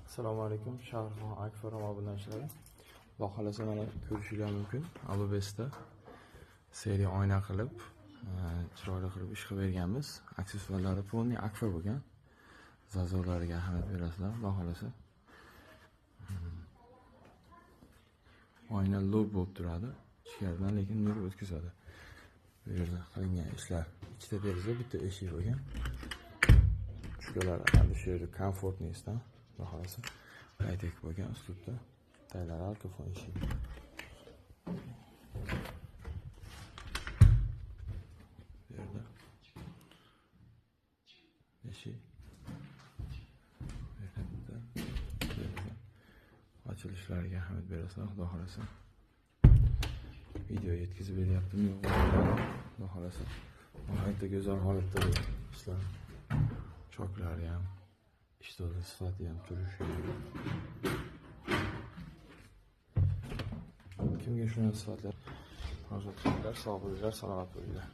Assalomu alaykum, Shahrixon Akfa obunachilari. Xudo xohlasa mana ko'rishinglar mumkin. Alubesda seriya oyna qilib, chiroyli qilib ish qilib berganmiz. Aksessuarlari полный Akfa bo'lgan. Zazorlariga ahamiyat berasizlar, xudo xohlasa. Oyna lob bo'lib turadi. Ichkaridan lekin nur o'tkazadi. Bu yerda qilingan ishlar ikkita deraza, bitta eshik bo'lgan. Chukalar ana shu yerda komfortniysidan, xudo xohlasa. High-tech bo'lgan uslubda. Taylari alkofon eshik. Bu yerda eshik. Bu yerda bitta deraza. Ochilishlariga ahamiyat berasizlar, xudo xohlasa. Video yetkazib beryaptimi, yo'q, xudo xohlasa. Nihoyatda go'zal holatda bu ishlar. Choklari ham, ishtovda sifati ham turishi. Kimga shunday sifatlar murojaat qilinglar, sog' bo'linglar, salomat bo'linglar.